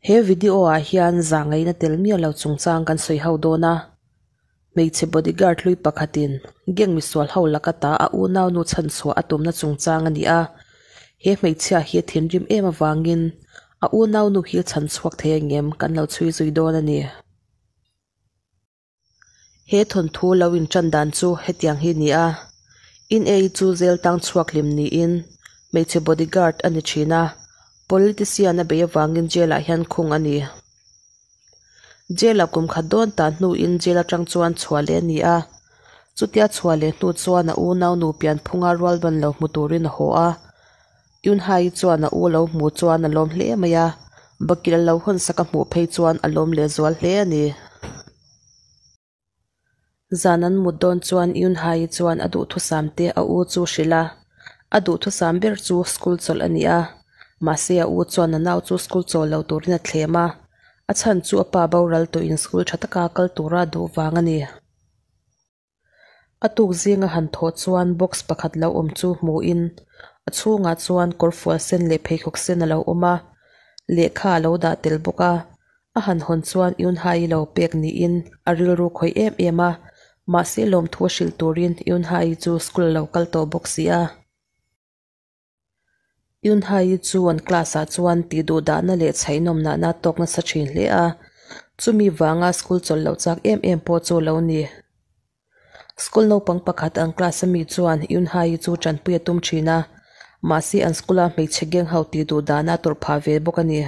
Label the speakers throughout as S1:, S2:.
S1: He video ah hian zahngaihna tel miah lo chungchang kan sawi ho dawn a. Hmeichhe bodyguard hlui pakhatin gang misual ho laka ta a unaunu chhanchhuah a tumna chungchang a ni a. He hmeichhia hi a thinrim em avangin a unaunu hi a chhanchhuak thei angem kan lo chhui zui dawn a ni. He thawnthu lo intan dan chu hetiang hi a ni a, in ei chu zel tang chhuak hlim niin hmeichhe bodyguard a ni thin a, politician a beih avangin jail ah hian khung a ni. Jail ah kum khat dawn tan hnuin jail atang chuan chhuah leh a ni a, chutia chhuah leh hnu chuan a unau nu pianphunga rual ban lo hmu turin a haw a, Yunhai chuan a u lo hmu chuan a lawm hle mai a, bakilh a lo hawnsak a hmuh phei chuan a lawm leh zual hle a ni. Zan an mut dawn chuan Yunhai chuan a duhthusam te a u chu hrilh a, a duhthusam ber chu school chawlh a ni a, mahse a u chuan a nau chu school chawl lo turin a thlem a, a chhan chu a pa boral tawhin school tha taka kal tura duh vang a ni. A tuk zinga han thawh chuan box pakhat lo awm chu hmuhin a chhungah chuan kawrfual sen leh pheikhawk sen a lo awm a, lehkha a lo dah tel bawk a. A han hawn chuan Yunhai lo pek niin a rilru khawih em em a, mahse lawmthu a hrilh turin Yunhai chu school a lo kal tawh bawk si a. Yunhai chu an class ah chuan tih duh dahna leh chhaihnawm nahna a tawk nasa thin hle a, chumi vanga school chawlh loh chak em em pawh chu a lo ni. School naupang pakhat an class ami chuan Yunhai chu tanpui a tum thin a, mahse an school a hmeichhe gang ho tih duh dahna a tawrh phah ve bawk a ni.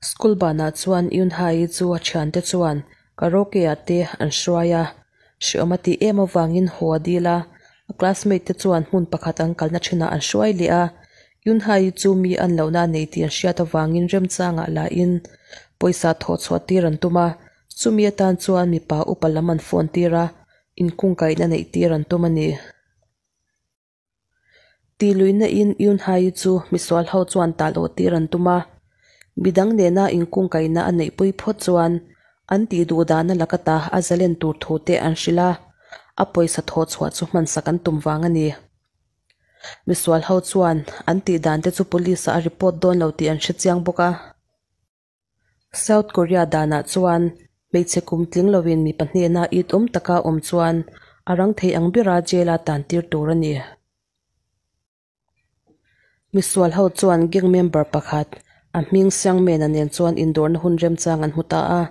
S1: School banah chuan Yunhai chu a thiante chuan karaoke ah te an hruai a, hreawm a tih em avangin haw a dil a, a classmate te chuan hmun pakhat an kalna thinah an hruai leh a, Yunhai chu mi an lohna a nei tih an hriat avangin remchangah lahin pawisa thawh chhuah tir an tum a, chumi atan chuan mipa upa lam an phone tir a, inkungkaihna neih tir an tum a ni. Tih luihna in Yunhai chu misual ho chuan tal awh tir an tum a, midang nena inkungkaihna a neihpui phawt chuan an tih duh dahna laka ta a zalen tur thu te an hrilh a, a pawisa thawh chhuah chu hmansak an tum vang a ni. Misual ho chuan an tih dan te chu police ah a report dawn lo tih an hre chiang bawk a. South Korea danah chuan hmeichhe kum tling loin mi pahnihna it awm taka awm chuan a rang thei ang bera jail a tan tir tur a ni. Misual ho chuan gang member pakhat a hming Siangmena nen chuan indawrna hun remchang an hmu ta a,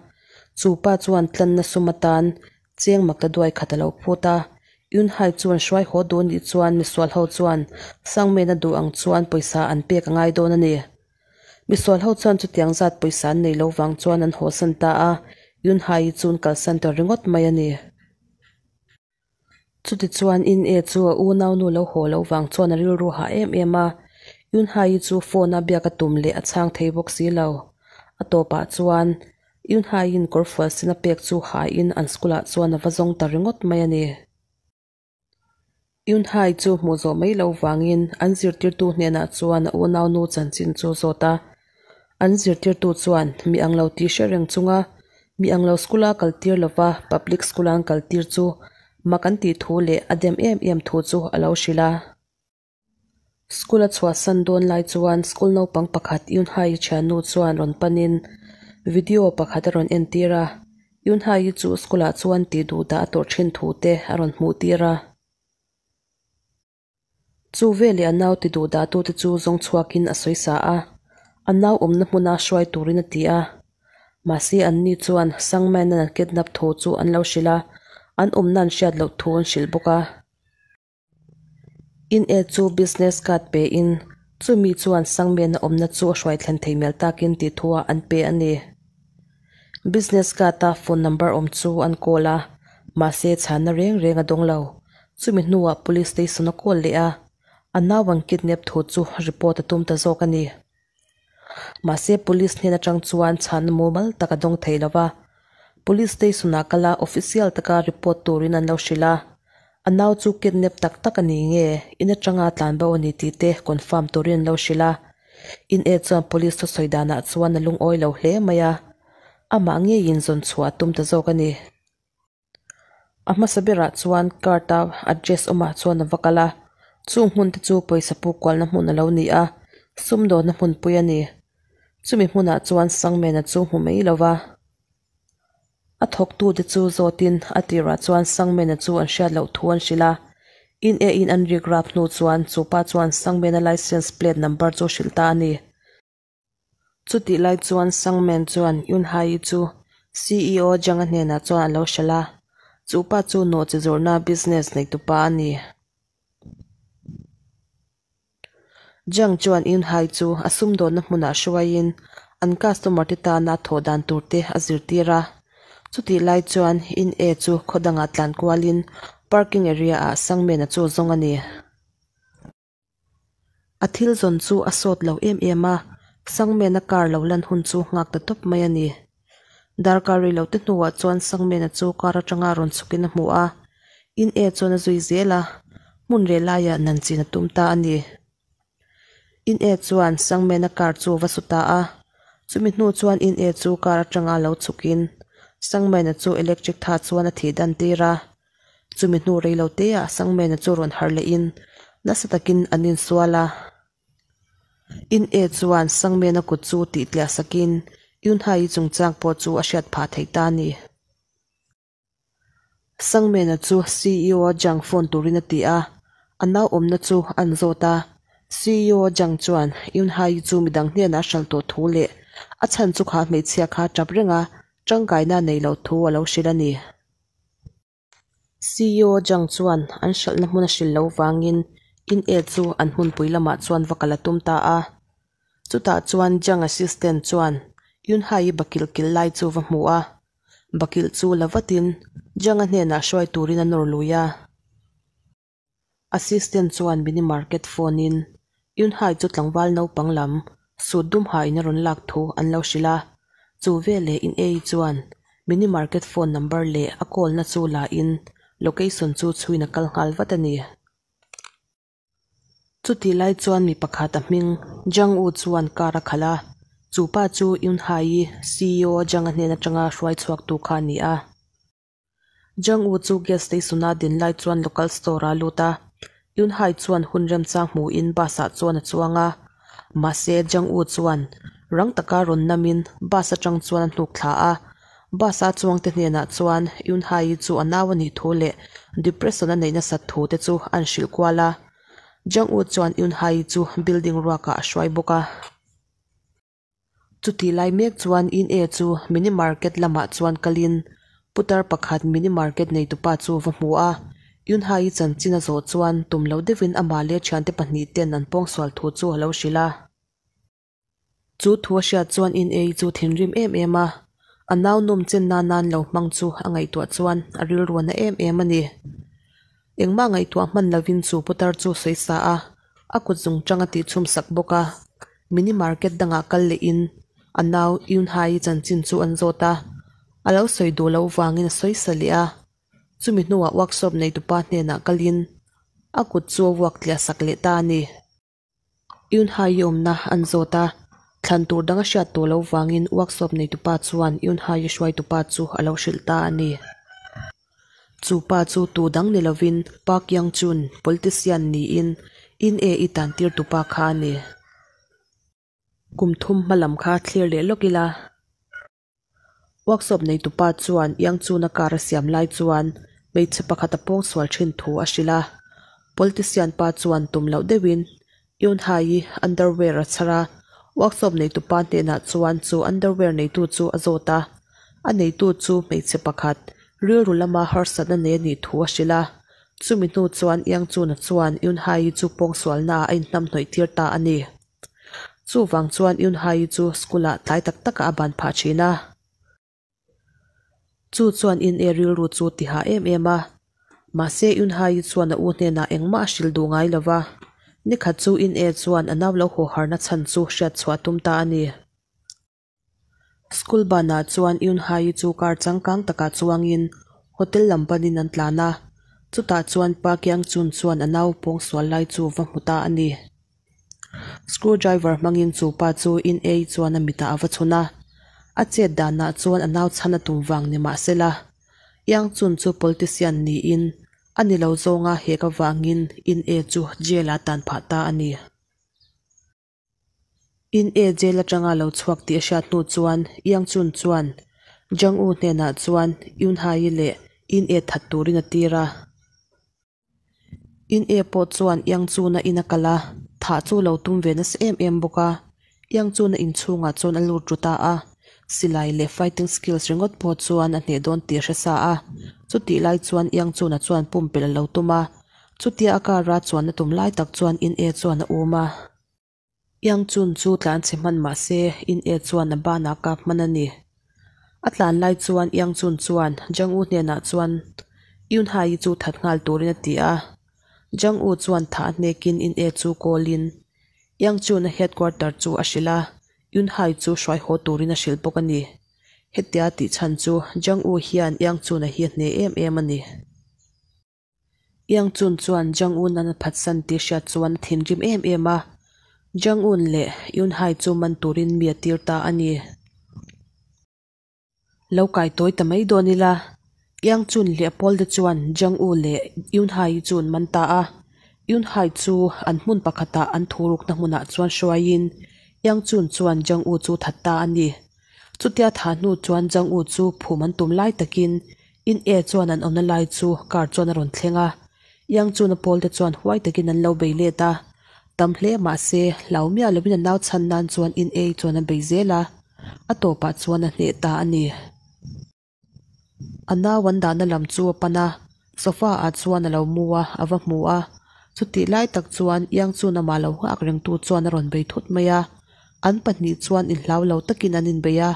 S1: chu pa chuan tlanna sum atan cheng mak ta duai khat a lo phut a. Yunhai chuan hruai haw duh nih chuan misual ho chuan Sangmena duh ang chuan pawisa an pek a ngai dawn a ni. Misual ho chuan chutiang zat pawisa an nei lo vang chuan an hawsan ta a, Yunhai chuan kalsan ta ringawt mai a ni. Chutichuan In E chu a unaunu lo haw lo vang chuan a rilru hah em em a, Yunhai chu phone a biak a tum leh a chhang thei bawk si lo. A tawpah chuan Yunhaiin kawrfual sen a pek chu hain an school ah chuan a va zawng ta ringawt mai a ni. Yunhai chu hmuh zawh mai lo vangin an zirtirtu hnenah chuan a unaunu chanchin chu a zawt a. An zirtirtu chuan mi ang lo tih hre reng chunga mi ang lo school a kal tir lova public school a an kal tir chu mak an tih thu leh a dem em em thu chu a lo hrilh a. School a chhuahsan dawn lai chuan school naupang pakhat Yunhai thiannu chuan rawn panin video pakhat a rawn entir a, Yunhai chu school ah chuan tih duh dah a tawrh thin thu te a rawn hmuh tir a. Chu veleh a nau ti duh dah tute chu zawng chhuakin a sawi sa a, a nau awmna hmuna hruai turin a ti a. Mahse anni chuan Sangman-an an kidnap thu chu an lo hrilh a, an awmna an hriat loh thu an hrilh bawk a. In e chu business card pe in chumi chuan Sangmena awmna chu a hruai thlen thei mial takin tih thu ah an pe a ni. Business card a phone number awm chu an call a, mahse chhanna reng reng a dawng lo. Chumi hnuah police station a call leh a, a nau an kidnap thu chu report a tum ta zawk a ni. Mahse police hnen atang chuan chhanna mumal tak a dawng thei lo va, police station ah kala official taka report turin an lo hrilh a, a nau chu kidnap tak tak a ni nge in atanga tlan bo a ni tih te confirm turin an lo hrilh a, in e chuan police thusawi danah chuan a lungawi lo hle mai a, amah ngeiin zawn chhuah a tum ta zawk a ni. A hmasa berah chuan card a address awmah chuan a va kal a, chung hmun te chu pawisa puk kualna hmun a lo ni a. Sumdawnna hmunpui a ni. Chumi hmunah chuan Sangmena chu hmu mai lo va. A thawktute chu zawtin a tirah chuan Sangmena chu an hriat loh thu an hrilh a. In e in an rik rap hnu chuan chu pa chuan Sangmena license plate number chu hrilh ta a ni. Chutih lai chuan Sangmen chuan Yunhai-i chu CEO Zhang-a hnenah chuan a lo hrilh a. Chu pa chu nawhchi zawrhna business neitupa a ni. Zhang chuan Yunhai chu a sumdawnna hmunah hruaiin an customer te tana a thawh dan tur te a zirtir a. Chutih lai chuan In E chu khaw dangah tlan kualin parking area ah Sangmena chu zawng a ni. A thil zawn chu a sawt lo em em a, Sangmena car lo lan hun chu nghak ta tawp mai a ni. Darkar rei lo te hnuah chuan Sangmena chu car atanga rawn chhukin a hmu a, In E chuan a zui zel a, hmun reh laiah nan chin a tum ta a ni. In E chuan Sangmena car chu va su ta a, chumi hnu chuan In E chu car atanga lo chhukin Sangmena chu electric tha chuan a thih dan tir a, Chumi hnu rei lo te ah Sangmena chu rawn harh leh in nasa takin an insual a. In E chuan Sangmena kut chu tih tliah sakin Yunhai-i chungchang pawh chu a hriat phah thei ta a ni. Sangmena chu CEO Zhang phone turin a ti a, a nau awmna chu an zawt a. CEO Zhang chuan Yunhai-i chu midang hnenah a hralh tawh thu leh a chhan chu kha hmeichhia kha tap reng a, tangkaina a nei loh thu a lo hrilh a ni. CEO Zhang chuan an hralhna hmun a hrilh loh vangin in e chu an hmunpui lamah chuan va kal a tum ta a. Chutah chuan Zhang assistant chuan Yunhai-i bakilh kilh lai chu va hmu a. Bakilh chu la vatin Zhang-a hnenah hruai turin a nawr lui a. Assistant chuan mini market phone in Yunhai chu tlangval naupang lam suit dum ha in a rawn lak thu an lo hrilh a. Chu veleh in ei chuan mini market phone number leh a call na chu la in location chu chhuin a kal nghal vat a ni. Chutih lai chuan mi pakhat a hming Zhang Wu chuan car a khalh a, chu pa chu Yunhai-i CEO Zhang-a hnen atanga hruai chhuak tu kha a ni a. Zhang Wu chu gas station a din lai chuan local store ah a lut a, Yunhai chuan hun remchang hmuhin bus ah chuan a chuang a. Mahse Zhang Wu chuan rang taka rawn namin bus atang chuan a hnuk thla a, bus a chuangte hnenah chuan Yunhai-i chu a nau a nih thu leh depression a neih nasat thu te chu an hrilh kual a. Zhang Wu chuan Yunhai-i chu building ruakah a hruai bawk a. Chutih lai mek chuan In E chu mini market lamah chuan kalin putar pakhat mini market neitupa chu va hmu a. Yunhai-i chanchin a zawh chuan tum lo deuhin amah leh thiante pahnih ten an pawngsual thu chu a lo hrilh a. Chu thu a hriat chuan In E chu thinrim em em a, a nau nawm chen nan nan lo hmang chu a ngaihtuah chuan a rilru a na em em a ni. Engmah ngaihtuah hman lovin chu putar chu sawi sa a, a kut zung tang a tihchhum sak bawk a. Mini market dangah kal lehin a nau Yunhai-i chanchin chu an zawt a, a lo sawi duh loh vangin a sawi sa leh a. Chumi hnuah workshop neitupa hnenah kalin a kut chu a vuak tliah sak leh ta a ni. Yunhai-i awmna an zawt a, thlan tur dang a hriat tawh loh vangin workshop neitupa chuan Yunhai-i hruaitupa chu a lo hrilh ta a ni. Chu pa chu tu dang ni lovin Park Yang-chun, politician niin In E-i tan tirtupa kha a ni. Kum thum hma lam kha thlir leh lawk ila. Workshop neitupa chuan Yangchuna car a siam lai chuan hmeichhe pakhat a pawngsual thin thu a hrilh a. Politician pa chuan tum loh deuhin Yunhai-i underwear a chhar a, workshop neitupa hnenah chuan chu underwear neitu chu a zawt a. A neitu chu hmeichhe pakhat rilru lama harsatna nei a nih thu a hrilh a. Chumi hnu chuan Yangchuna chuan Yunhai-i chu pawngsualnaah a inhnamhnawih tir ta a ni. Chuvang chuan Yunhai chu school ah tlai tak takah a ban phah thin a. Chu chuan In E rilru chu ti hah em em a. Mahse Yunhai chuan a u hnenah engmah a hrilh duh ngai lo va. Nikhat chu In E chuan a nau lo haw harna chhan chu hriat chhuah tum ta a ni. School banah chuan Yunhai chu car changkang takah chuangin hotel lam panin an tlan a, chutah chuan Pa Kiangchun chuan a nau pawngsual lai chu va hmu ta a ni. Screw driver hmangin chu pa chu in ei chuan a mitah a va chhun a, a chet danah chuan a nau chhan a tum vang ni mah sela, Yangchun chu politician niin a ni lo zawnga hek avangin in e chu jail ah tan phah ta a ni. In E jail atanga lo chhuak tih a hriat hnu chuan Yang Chun chuan Jang U hnenah chuan Yun Hai leh In E that turin a tir a. In E pawh chuan Yang Chun-a in a kal a, thah chu lo tum ve nasa em em bawk a. Yang Chun-a inchhungah chuan a lut ru ta a, silai leh fighting skills ringawt pawh chuan a hneh dawn tih a hre sa a. Chutih lai chuan Yang Chun-a chuan pumpelh a lo tum a, chutia a car-a chuanna tum lai tak chuan In E chuan a um a. Yang Chun chu tlan chhe hman mah se In E chuan a banah kap hman a ni. A tlan lai chuan Yang Chun chuan Jang U hnenah chuan Yun Hai chu that nghal turin a ti a. Jang U chuan thah a hnekin In E chu call-in Yang Chun-a headquarter chu a hrilh a, Yun Hai chu hruai haw turin a hrilh bawk a ni. Hetia tih chhan chu Jang U hian Yang Chun-a hi a hne em em a ni. Yang Chun chuan Jang Un an a phatsan tih hriat chuan a thinrim em em a, Jang Un leh Yun Hai chu man turin mi a tir ta a ni. Lo kai tawi ta mai dawn ila, Yang Chun leh a pawl te chuan Jang U leh Yun Hai chu an man ta a. Yun Hai chu an hmun pakhatah an thurukna hmunah chuan hruaiin Yang Chun chuan Jang U chu that ta a ni. Chutia thah hnu chuan Jang U chu phum an tum lai takin In E chuan an awmna lai chu car chuan a rawn thleng a, Yang Chuna pawl te chuan huai takin an lo bei let a. Tam hle mah se, hlau miah lovin a nau chhan nan chuan In E chuan a bei zel a, a tawpah chuan a hneh ta a ni. A nau an dahna lam chu a pan a, sofa ah chuan a lo mu a, a va hmu a. Chutih lai tak chuan Yang Chun amah lo nghak rengtu chuan a rawn bei thut mai a. An pahnih chuan inhlau lo takin an inbei a,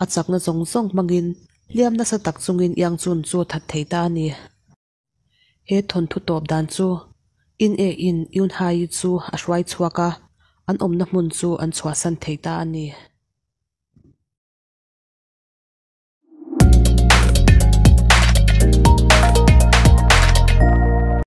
S1: a chakna zawng zawng hmangin Hliam nasa tak chungin Yang Chun chu that thei ta a ni. He thawnthu tawp dan chu In E in Yun Hai chu a hruai chhuak a, an awmna hmun chu an chhuahsan thei ta a ni.